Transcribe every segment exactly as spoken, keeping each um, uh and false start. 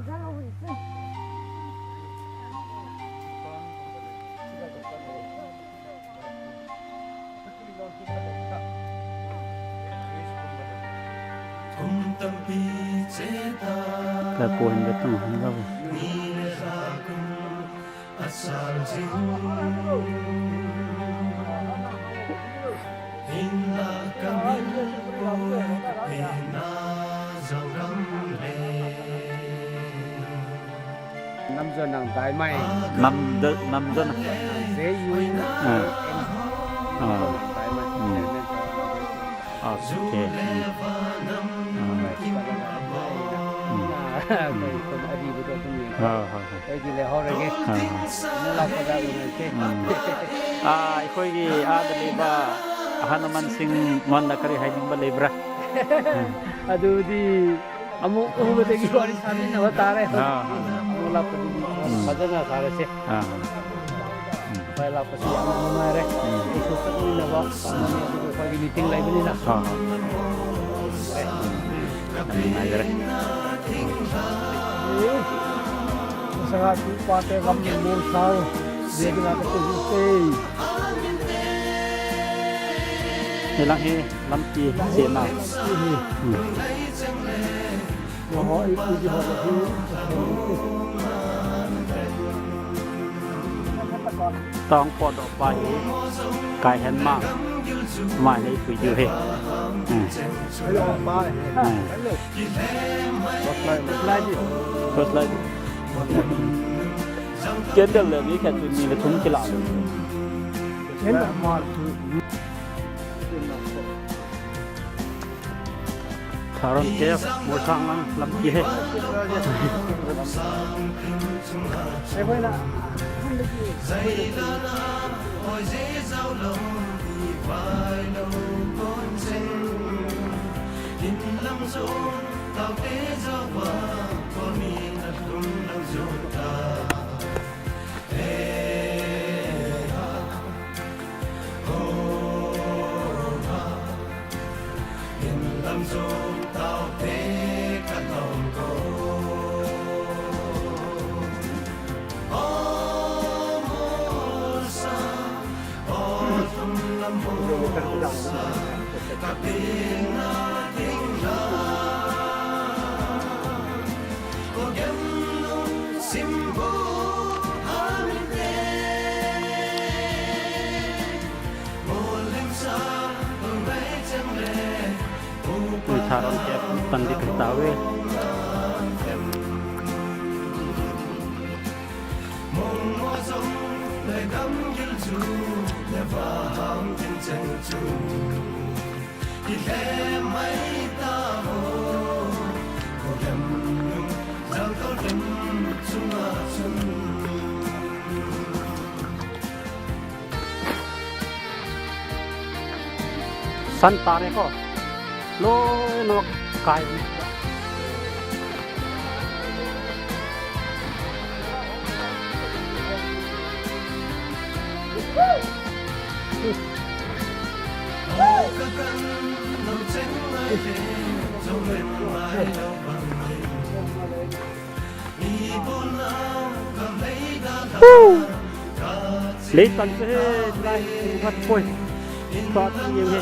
Ka kuan ka tang hang lo. Namjon nang dai mai. Namjon, Namjon. J U N A M. Ah. Dai mai. Hmm. Okay. Hmm. Hmm. Hmm. Ah, ha, ha. Hmm. Ah, ꯑꯩꯈꯣꯏꯒꯤ ꯑꯥꯗ ꯂꯩꯕ ꯑꯍꯜ ꯂꯃꯟꯁꯤꯡ ꯉꯣꯟꯗ ꯀꯔꯤ ꯍꯥꯏꯅꯤꯡꯕ ꯂꯩꯕ꯭ꯔꯥ? ꯑꯗꯨꯗꯤ ꯑꯃꯨꯛ ꯎꯕꯗꯒꯤ ꯋꯥꯔꯤ ꯁꯥꯃꯤꯟꯅꯕ ꯇꯥꯔꯦ꯫ ꯑꯥ, ꯑꯥ꯫ ꯑꯃꯨꯛ ꯂꯥꯛꯄꯗꯗꯤ ꯎꯝ꯫ ꯐꯖꯅ ꯁꯥꯔꯁꯦ꯫ ꯑꯥ, ꯑꯥ꯫ ꯎꯝ꯫ ꯚꯥꯏ ꯂꯥꯛꯄꯁꯤ ꯌꯥꯝꯅ ꯅꯨꯡꯉꯥꯏꯔꯦ꯫ ꯎꯝ꯫ ꯑꯩꯁꯨ ꯆꯠꯃꯤꯟꯅꯕ ꯄꯥꯝꯃꯤ, ꯑꯗꯨꯕꯨ ꯑꯩꯈꯣꯏꯒꯤ meeting ꯂꯩꯕꯅꯤꯅ꯫ ꯑꯥ꯫ ꯌꯥꯝ ꯅꯨꯡꯉꯥꯏꯖꯔꯦ꯫ ꯃꯁꯥ ꯄꯥꯠꯇ ꯌꯥꯝꯅ ꯃꯣꯜ ꯁꯥꯎ꯫ ꯌꯦꯡꯗꯨꯅ ꯀꯩꯁꯨ ꯎꯠꯇꯦ꯫ ꯍꯦ ꯂꯥꯡ ꯍꯦ꯫ Lampi sena. Lampi hi. Hmm. Maho ipi ji ho hi. Tong po do pa hi. Kai hen ma. Ma nei pui ju hi. Hmm. Hello, pa. Hmm. Hello. First line. First line. Candle le mi khat chu ni le thum kila. Candle ma chu. Tharon Cave, Molsanglang lampi hi. Tharon Cave pan ding kahi tauve. San tare ko. Lo no kai. Woo! Lei tan se he, lai, khat poi. Khat ni he.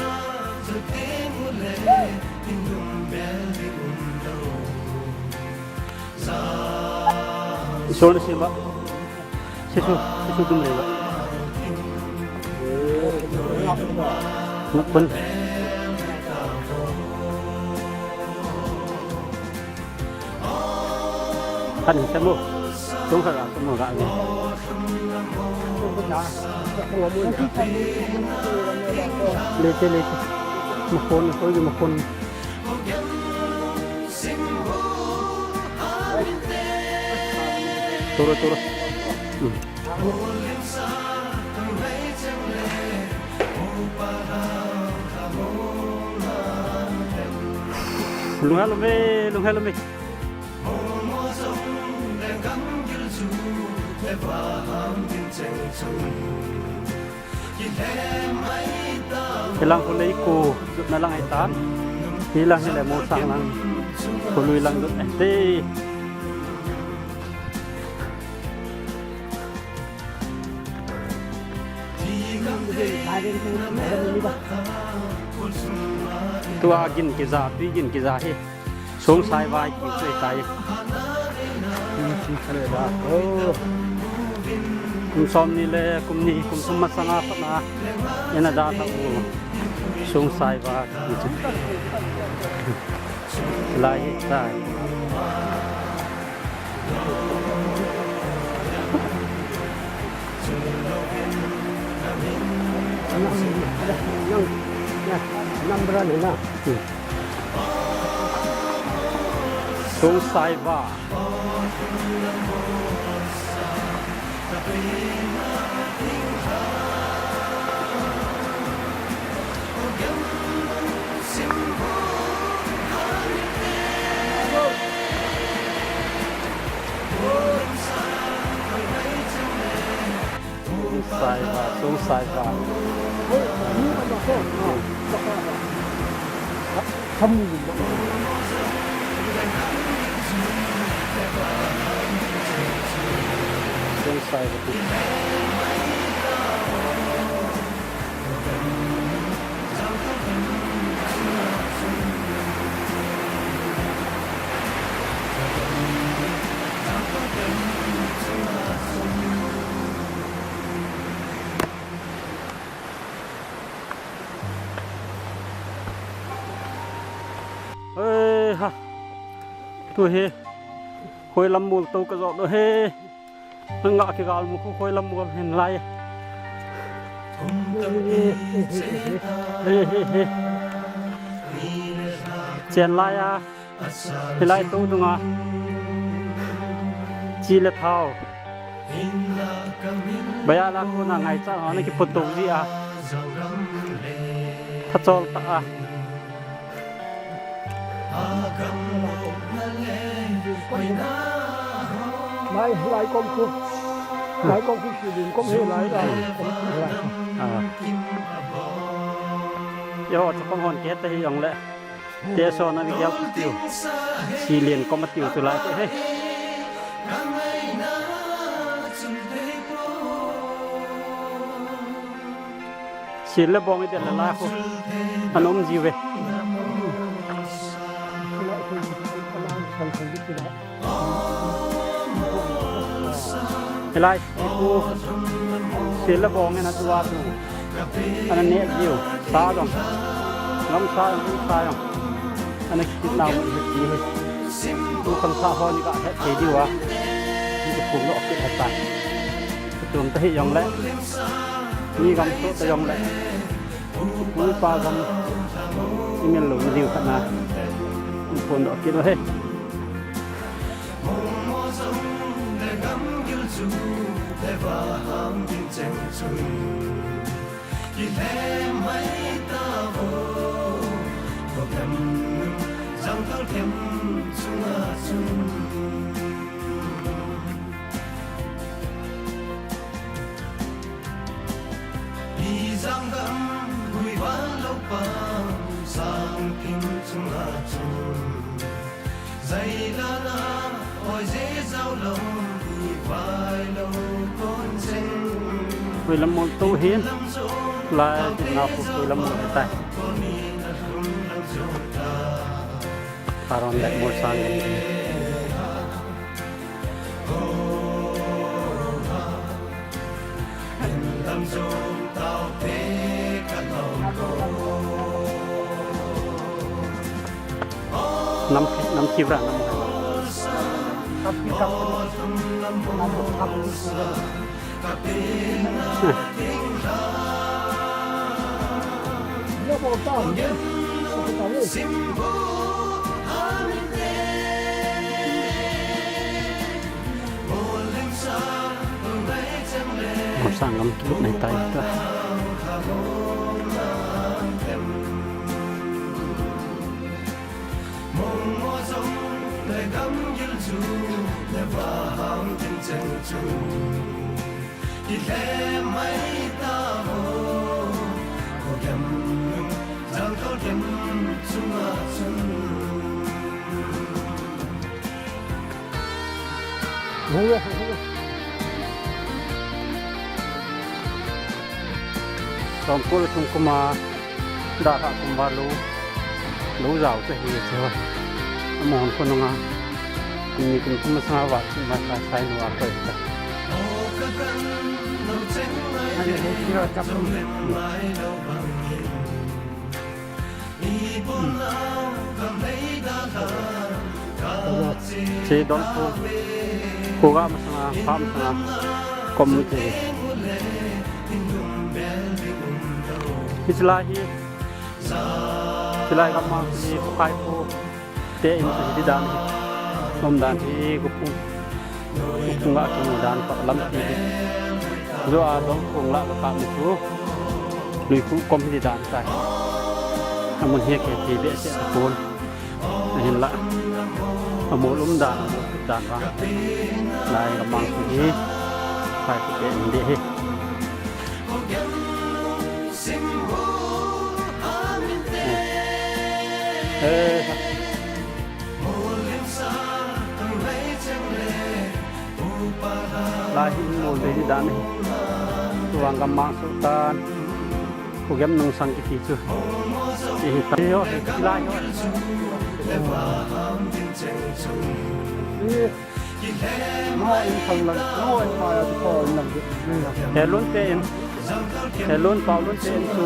Isol na sima. Sisu, sisu dum le ba. Nak pun. Kan semu. Tung ka, tung ka ni. Lete, lete. Makon, koi makon. Turu, turu. Hmm. Lunghel ume, lunghel ume. Hilang khu lei khu jotna lang ahitan. Hilang hi le Molsanglang khu lui lang jot ahi te. Tua gin kija, tui gin kija hi. Song Saivai kiti chu ahitai. Oh. Kum somni le kum ni, kum thum masanga patna ina dalhah u Song Saivai kiti chu. Lai hitai. Number ni na. Song Saivai. Song Saivai, Song Saivai. Song Saivai. Ei ha. Tu hi. Khoi lam mol to ka jot u hi. Nanga kigal mu khu khoi lam mol hin lai. He, he, he. Chen lai a. Hilai to dunga. Chi le thao. Baya la ko na ngai cha na ki photo ji a. Tha chol ta a. Lai, lai kom khu. Lai kom khu si din kom he lai da. Kom lai. Ah. Yo, cha kom hon ke ta hi jong le. Te so na mi gel tiu. Si lien kom tiu tu lai te he. Sil le bong i del le la khu. An um ji ve. Hilai khu sil le bong in a tua tu. Ana ne jiu. Sa jong. Ngam sa jong, sa jong. Ana kit nau mun hi ti hi. Tu kan sa ho ni ka het thei diu a. Ni ka pung lo kit het ta. Tum ta hi jong le. Ni gam so ta jong le. Pu pa gam i mel lo diu khat na. Phone doh kit lo he. Khoi lam mol to hin. Lai, tin na khu khoi lam mol tai. Tharon le mol sang. Nam, nam kibra, nam. Sang ngam tu nai tai ta. Songkul sung kuma da kha kum ba lu, lu jao te hi che ho. Amon ko nunga. Ni kum kum sa wa chi ma sa sai nu a ko ta. Ani he kira chap. Che don ko, ko ga masanga, pha masanga, kom ni te. Hiche lai hi, hiche lai gamang hi, ko kai ko, te in ko hi dan hi, nom dan hi, ko pung. Kung a kimu dan pa lampi hi. Zo a dong kung la ka mu chu. Lui khu kom hi dan tai. Amun hi ke hi be se ta pon. Ahin la. Amol um dan, amol dan va. Lai gamang hi. Kai ku te in de hi. Eh. Eh. Lai hi in mol ve hi dan hi. Tuang gamang su tan. Ko gem nung sang kiti chu. Hi hi ta. Hi ho, hi lai ho. Hi. Ma in thang lang, ma in ma ya ko in lang. He lun te in. He lun pau lun te in chu.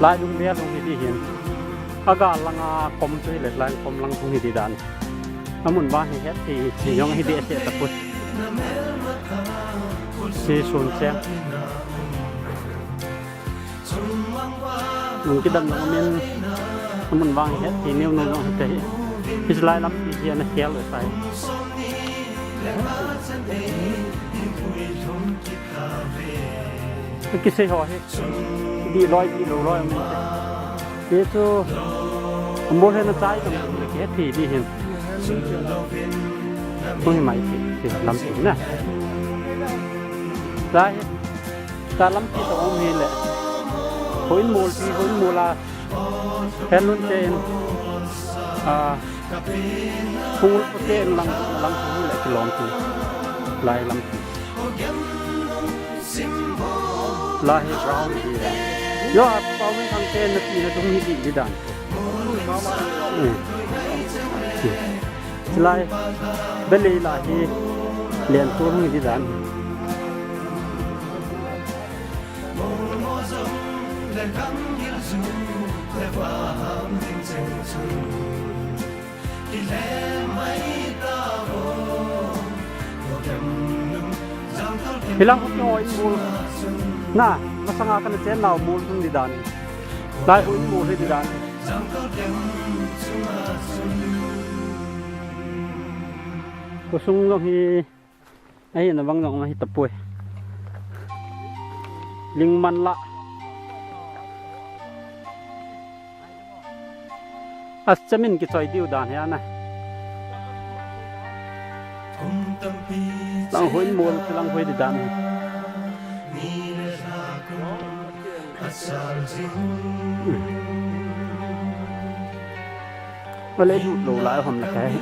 Lai lung bia lung hi di hin. Aga langa kom chu hi le lai kom lang hung hi di dan. Amun ba hi het hi, hi jong hi di se ta put. Si sun se. Nung kidan nung min. Amun ba hi het hi neu nung nung hi te hi. Hi lai lam hi hi ana khel le sai. Kisei ho hi. Di loi, di lo loi, amun te. Ye chu, amol he na chai kam le ke thi di hin. Hung hi mai thi, thi lam thi na. Chai, cha lam thi to um hi le. Hoi mol thi, hoi mol a. Hen nun te in. A, hung ul pu te in lang, lang thi le kilom thi. Lai lam thi. Lai hi brown hi. Yo, a pau min thang te na ti na tung hi di di dan. Hmm. Lai. Beli lai hi. Len tu hung hi di dan. Hilang hung kihoi in mol. Na, masanga kana chen nau mol hung di dan. Lai hung mol hi di dan. Khosung jong hi. Ahi na bang jong ahi tapoi. Ling man la. As chamin kichoi diu dan hi ana. Lang hoi mol, lang hoi di dan hi. Ole du lo la hom la kai.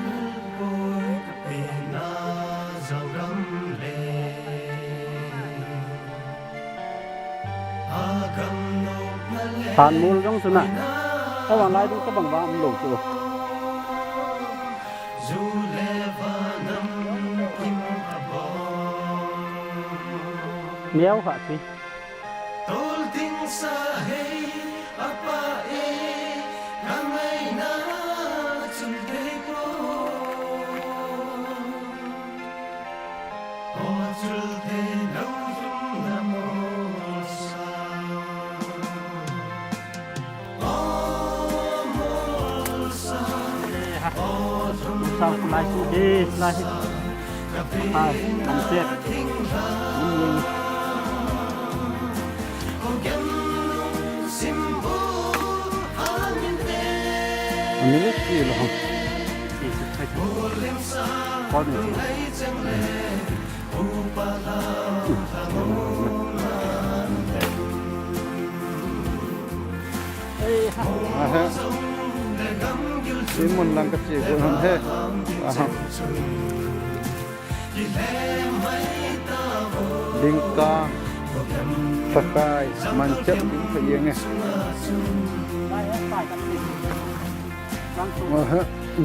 Han mol jong chu na. Avang lai du ka bang bang um lo chu. Neo kha chi. Sa kulai su de, kulai. Hai, kan set. Ini. Ini ni kilo. Kau ni. Aha. Simon lang kasi ko he. Aha. Lingkang. Sakai, man chet ding pha yeng e. Aha,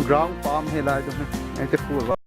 ground pam he lai tu he. Ai te khu.